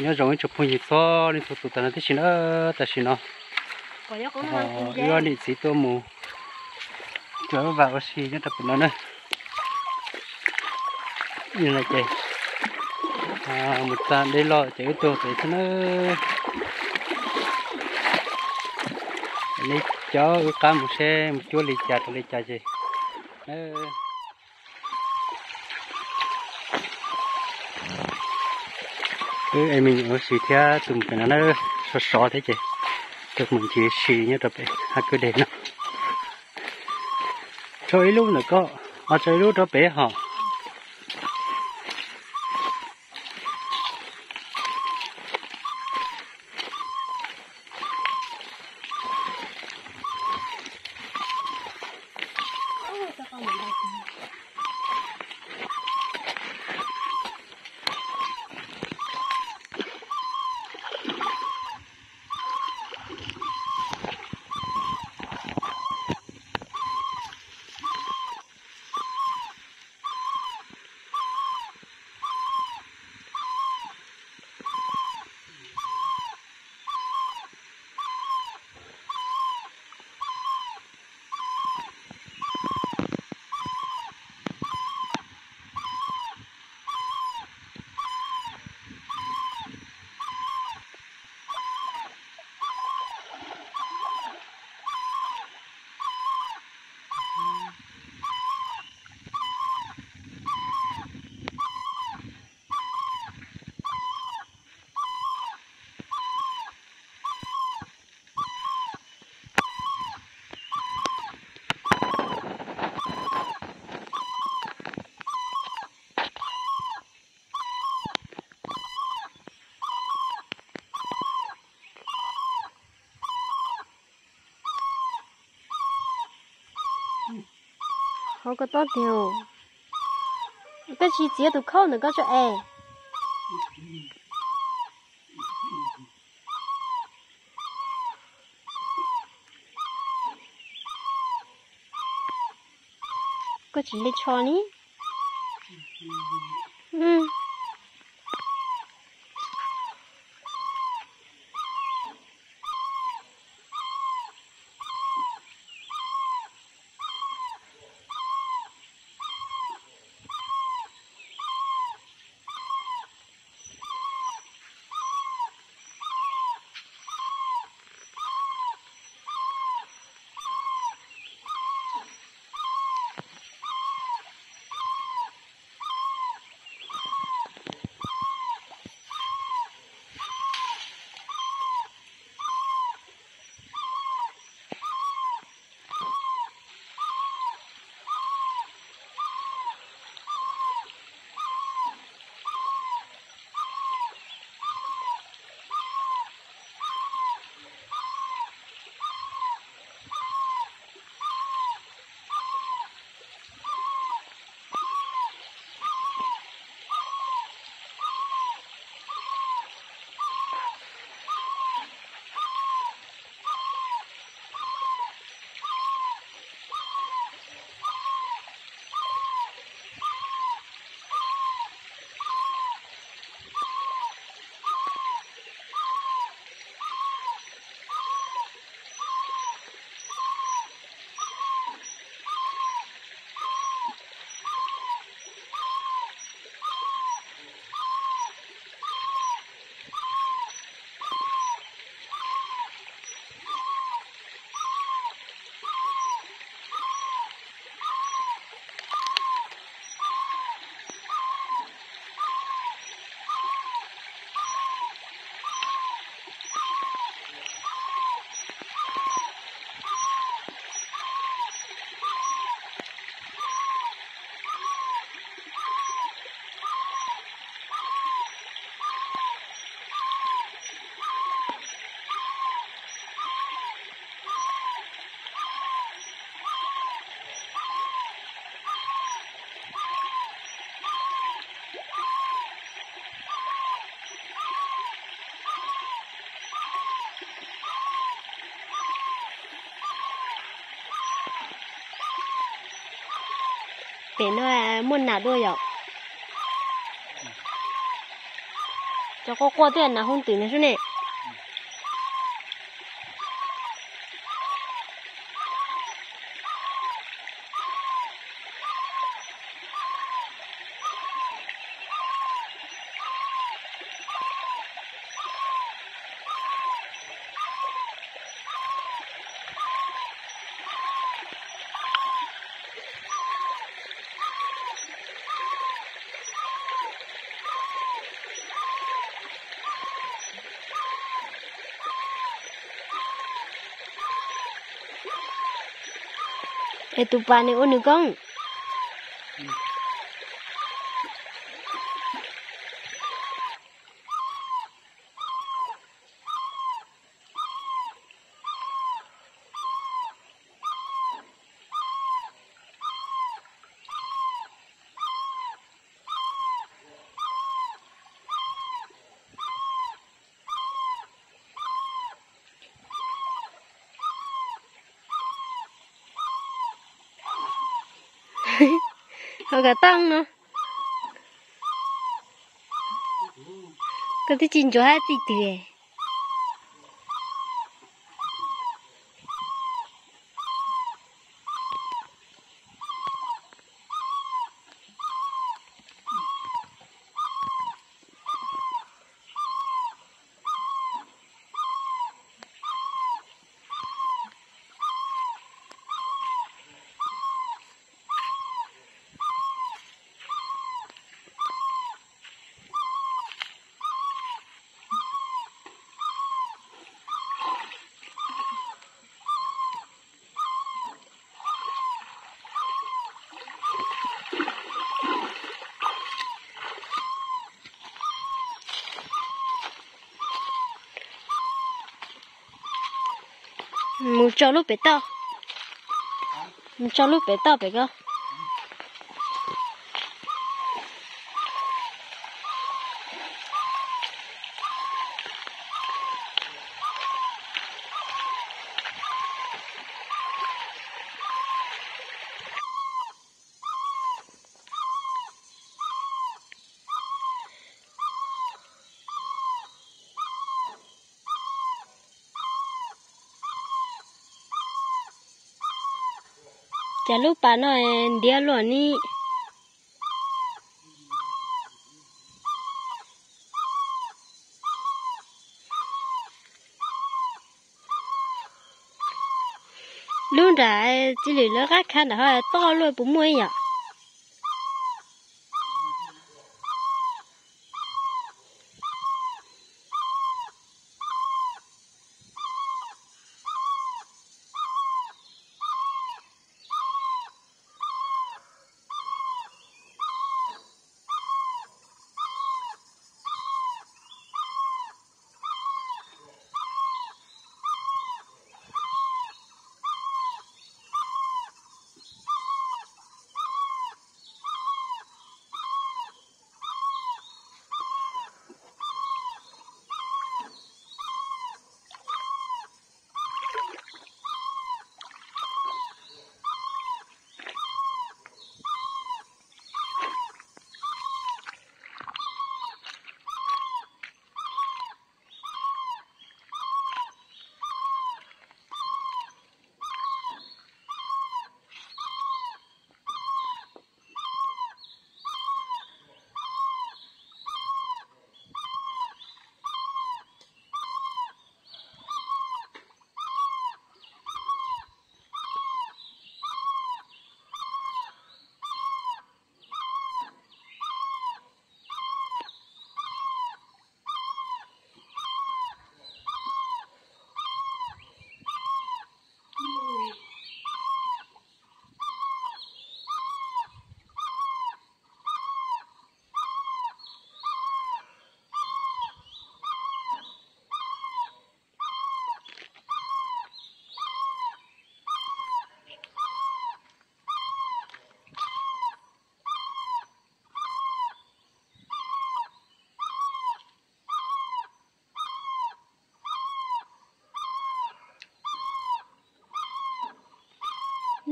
Nyob zoo ib tsoom phooj ywg txhua leej txhua tus tam no tib si na, tam sim no wb ob niam txiv tuaj mus tsuas vaj ua si nyob rau pem no na. Ces mus txog deb loj ces wb tuaj pem xwb na. Nej coj wb qab mus seb mus cuab li cas rau li cas ces wb me nyuam ua si thiab tus mus pem no na, sov sov thiab ces tus mus ncig si nyob rau pem hav kwj deg no. Tso ib lub ntawm ko, ho tso ib lub rau pem hos. Hov koj tob tiag, koj tsis txiav tus khaub ntawm koj tso es. Koj tsis li tsho li. Pem no muaj nas dua yom? Cov quaj quaj thiab nas hu twm no sub ne. Es tus pas nws ua nws koob. Ho kav tooj no. Koj twb tsis ntsuas hab txij twg. Mus tso lub pem toj. Mus tso lub pem toj pem ko. Cas lub pas no ntiav luaj ni. Lub nram txiv lwm lawv qab khav nram ho toj luaj puas muaj ib yam.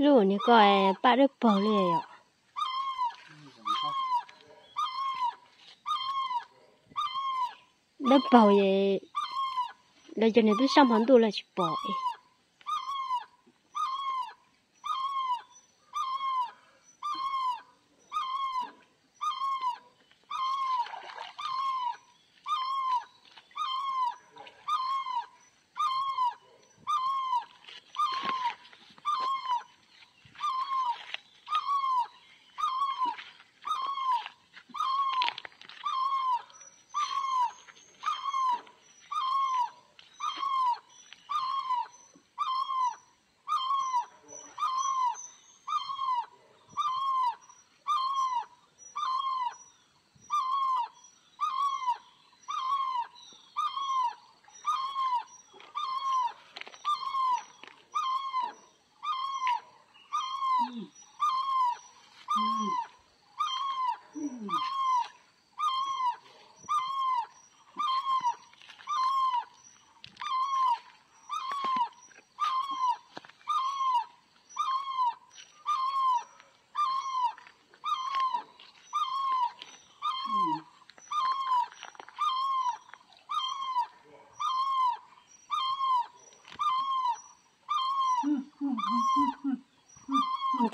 Lub niag ko paj dawb paug li yom. Dawb paug es lawv cov niag tub sab hmo ntuj lawv tsis pom.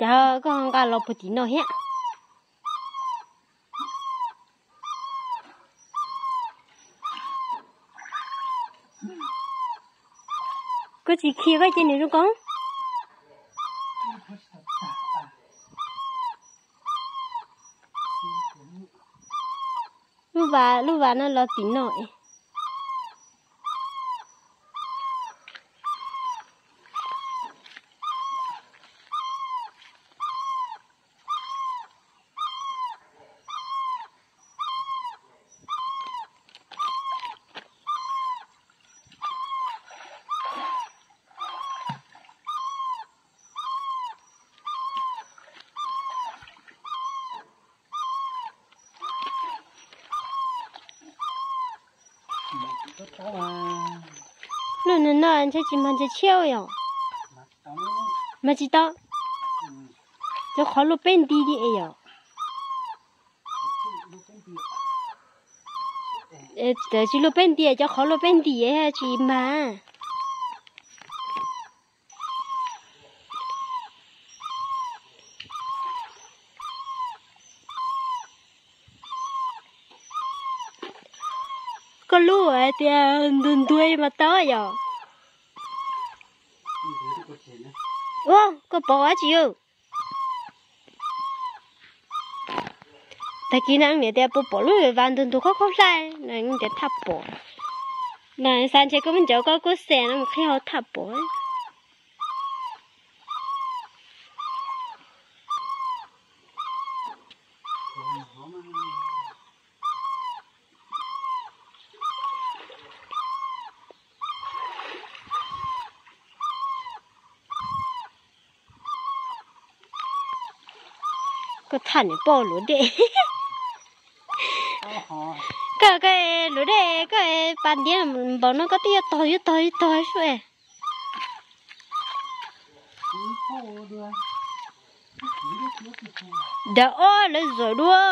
Cas koj nqa los puag tim no thiab? Koj tsis khi koj cia nws zoo koob. Lub vas, lub vas no los tim no es. Lub no no ntshe tsis mag ntshe tshiab yom. Mag tsis tau. Cov qhov luaj peb nti li es yom. Tsis luaj peb nti, cov qhov luaj peb nti tsis mag. Koj lub hais tias ntuag ntuag mas tau yom. Ua koj pom dab tsi? Tag kis no niam tias puas pom lub vas ntuag ntuag khaub khaub hlab no, tias thaj pom. No xav ntshe koj muab ncov koj kuj xes no mus qhib hauv thaj pom. Koj thaj niam poj luav dej. Koj, koj luav dej koj pas ntiav npaum no koj twb yuav tog yuav tog yuav tog sub. Dag ob lawv zom dua.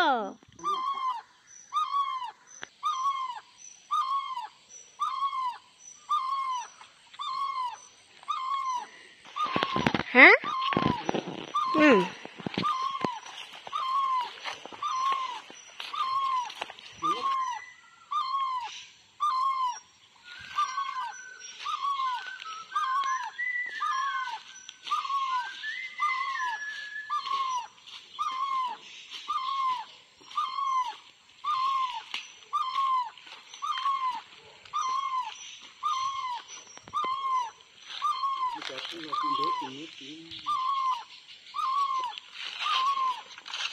Ha?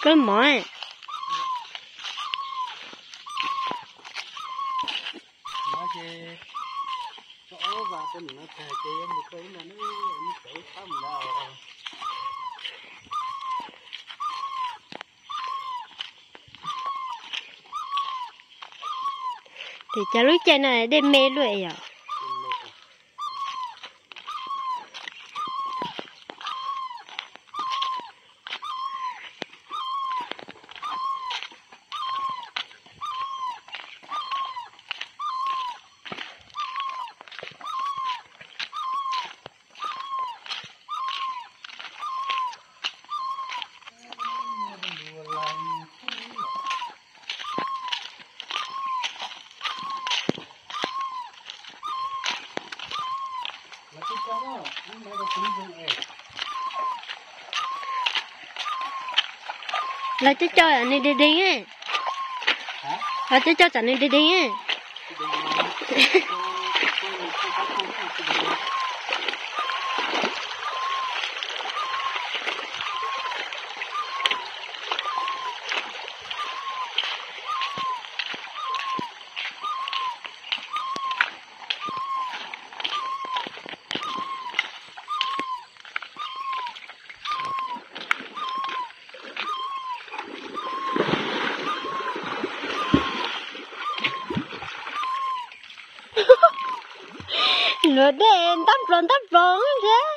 Koj mov. Ces cov lub caij no dej me luaj yom. Lawv coj coj nws deeg deeg, lawv coj coj tsam nws deeg deeg. Luag dej ntab nplos ntab nplos thiab.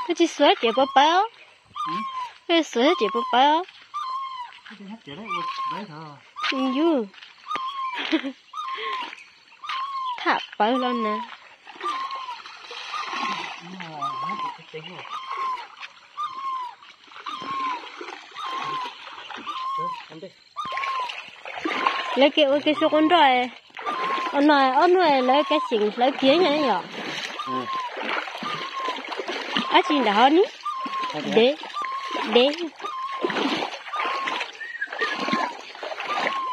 Koj tsis xuav ces puas pawv os? Koj xuav ces puas pawv os? Yus, tham pawv los na. Lawv kev ua kev su qau nroj, no ob hnub lawv kav xyeem hlawv kiag nyob yom. Ab tsi nram hov ni, dev, dev.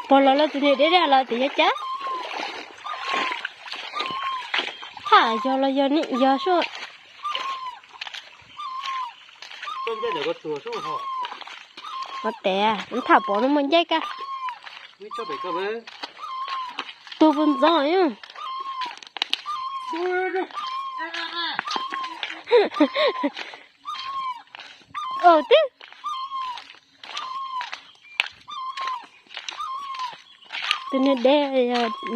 Puas los los tus niag dev dej los tias yog cab. Tham yog los yog ne yog sub. Ua tes, tham pom no muaj ncaij kaj. Tuag puas ntxov. Au tib. Tus niag dev,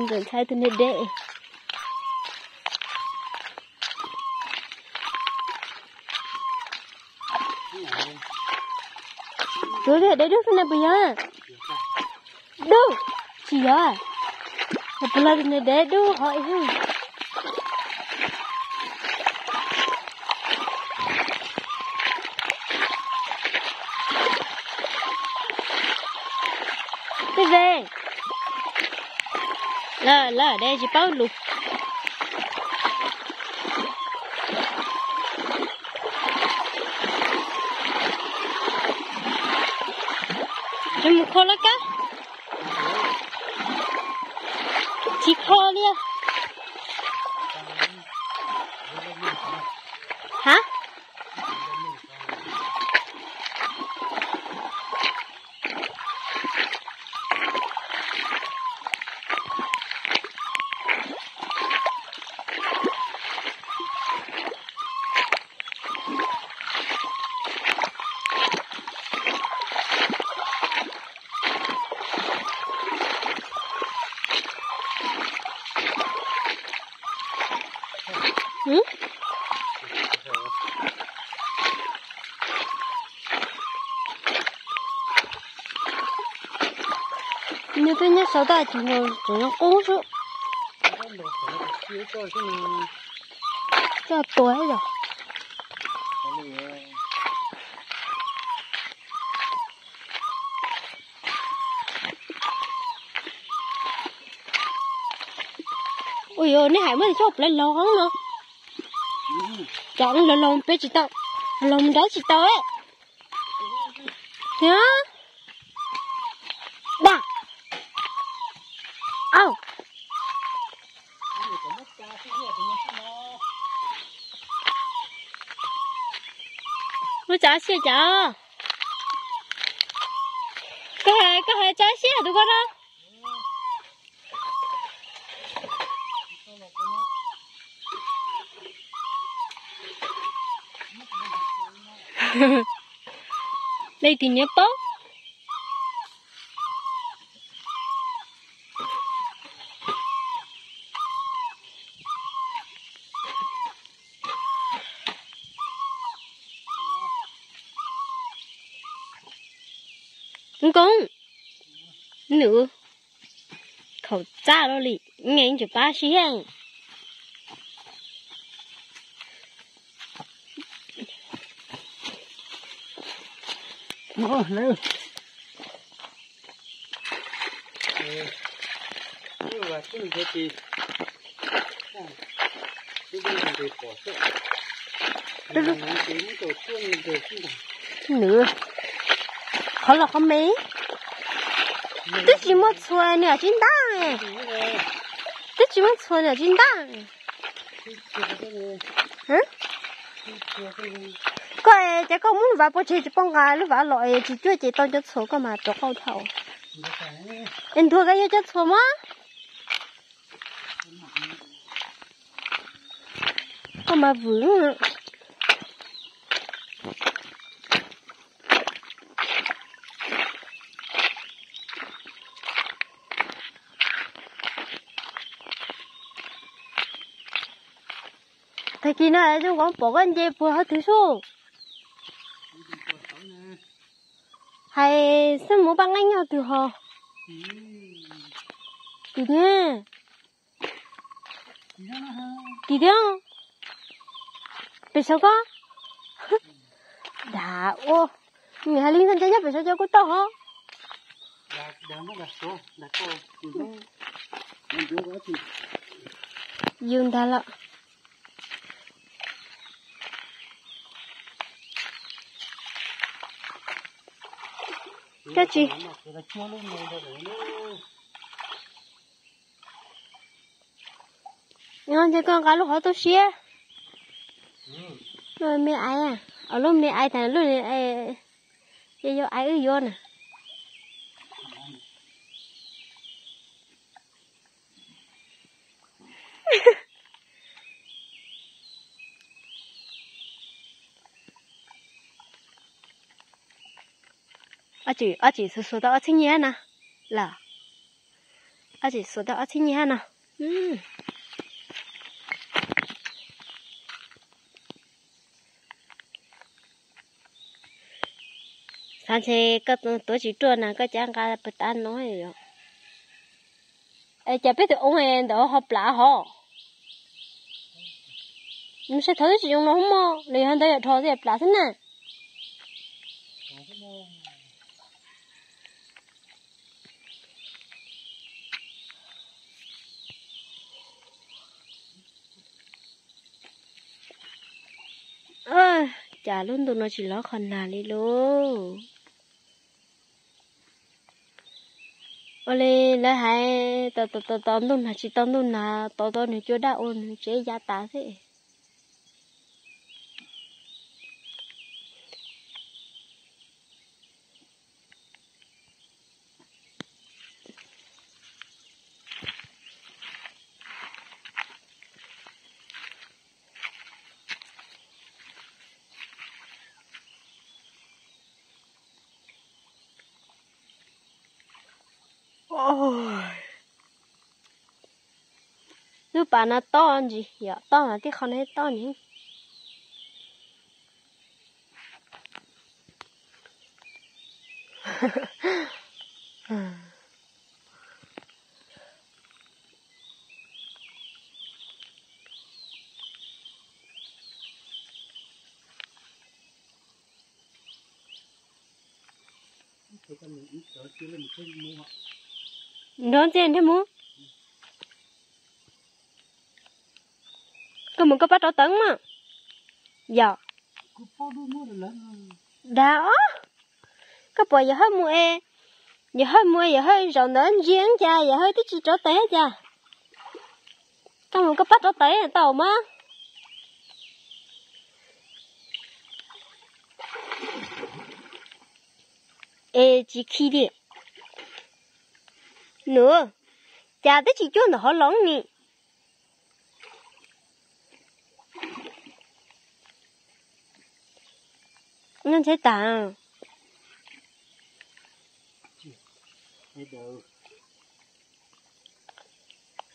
ntxawm ntxhais tus niag dev. Tus niag dev dub tus ne puas yog? Dub, tsis yog. Puas los tus niag dev dub hov ib. Twb ve. Lawm lawm, dev tsis paub lus. Mus kho lawv kab. Tsis kho li. Ha? Nws twb nyob saum tab sis tseem qub xwb. Coj tuag yom. Ui yog nej hais muaj coj plaws laug no. Cov laug laug peb tsis tau, laug nrab tsis tau. Hiab. Daj. Au. Muab tsav siab cas? Koj hais, koj hais tsav siab tus koj no. Leej twg nyiam paub. Nkauj, nws khaum txaj los li, nyeem tsis pab siab. Nws, qhov los qhov me, twb tsis muaj txhua nws tsis ntaj, twb tsis muaj txhua nws tsis ntaj. Koj es ces koj muab lub vav pov tseg tsis poj nqa lub vav los es tsis cuab ces tau cov txhuas koj mas rov qau dhau. Es ntuag koj yog cov txhuas mas. Koj mas vwm. Tag kis no zoo nkaus pom koj nce puag hauv twg sub. Hais xab mus paj nqeeb nyob twg ho. Tim thiab. Tim thiab. Pem saum koj. Dag ua. Nws hais li ntawd nyob pem saum cov kuj tau ho. Yus ntag lawm. Koj tsis Nce koj nqa lub qhov tu siab. Lub me aiv, lub me aiv tas lub, ces yuav aiv wb yuav na. Ob tsis xuas xuas tau ob txhiab nyiaj na. Los, ob tsis xuas tau ob txhiab nyiaj na. Xav ntshe koj tuav tsis ruaj na koj cab nqa pw tav no yom. Es cas peb tus oo ntawd ho plav hov? Nws saib thov twb tsis zoo no mog, los yog ntawd yog dhos tias plav xwb na. Cas lub ntuj no tsis lov qhov nag li lauj. Ua li lawv hais, tos tos tos ntuj nag tsis tau ntuj nag, tos tau nws cua daj ua nws tsev ya tas xwb. Lub pas no tob ntsis yom, tob mas tib qho no tob ntsis. Nrog ntxiag nrhiav mus. Koj mus koj pab rauv taws mas. Yog. Dag os. Koj pom yawm hawj mus es, yawm hawj mus es yawm hawj zaum ntawd ntsia cas yawm hawj twb tsis rauv taws thiab cas. Koj mus koj pab rauv taws tau mas. Es tsis khi li. Nws, cas twb tsis cuag ntawm hov los ni. Nyob ntshe tas.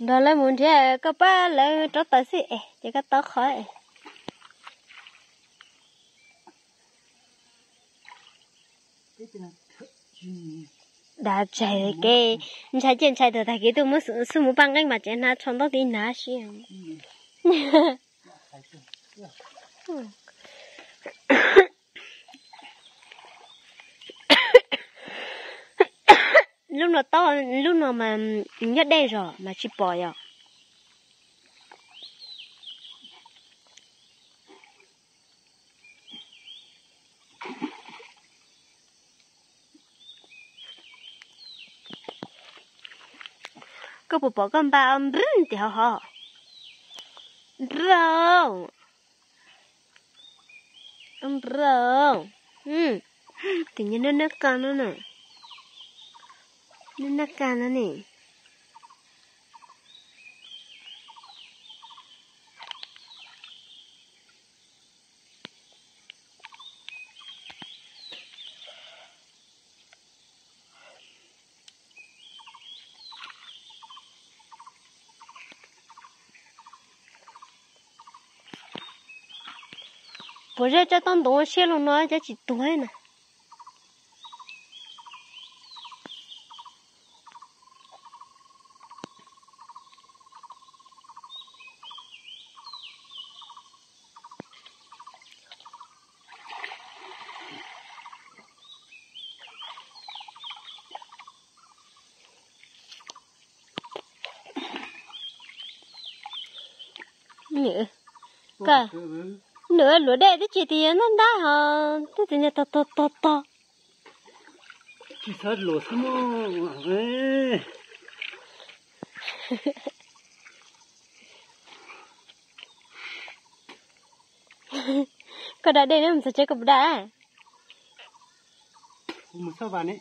Nrog lawv mus nrhiav koj pab lawv rauv taws xwb es ces koj tau qhov es. Dag tsaig kev ntshai ciaj ntshai tag tag kev tuaj muab xub mus paj nqeeb mas tsev hnav tsho ntaub tiv hnav si. Lub no taub, lub no mas nyob deb zog mas tsis pom yom. Koj puas pom koj npa npwb ntiag hov? Npwb, npwb, tus nyuag nab nab qa no na, nab nab qa no ne. Puas zaj tsob taub ntuv siab lug no cov tsis tuag na. Nws, nws luam dej twb tsis tias ntab ntab ho, twb tsis niag tog tog tog tog. Tsis txhob luam xwb mog. Koj da dej ne, mus txog tsev koj puas da? Mus txog vas ne.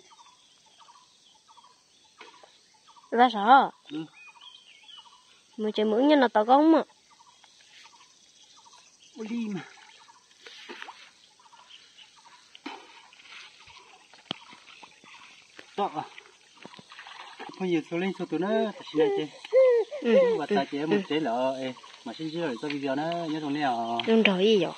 Vas sav. Mus tsev mus wb nyob no tos koj mog. Ua li mas. Tom, phooj ywg txhua leej txhua tus na, tam sim no ces ua tas ces mus tsev lawm, mam sib ntsib lwm txoj video na, nyob zoo nej os. Zoo nraug ib yom.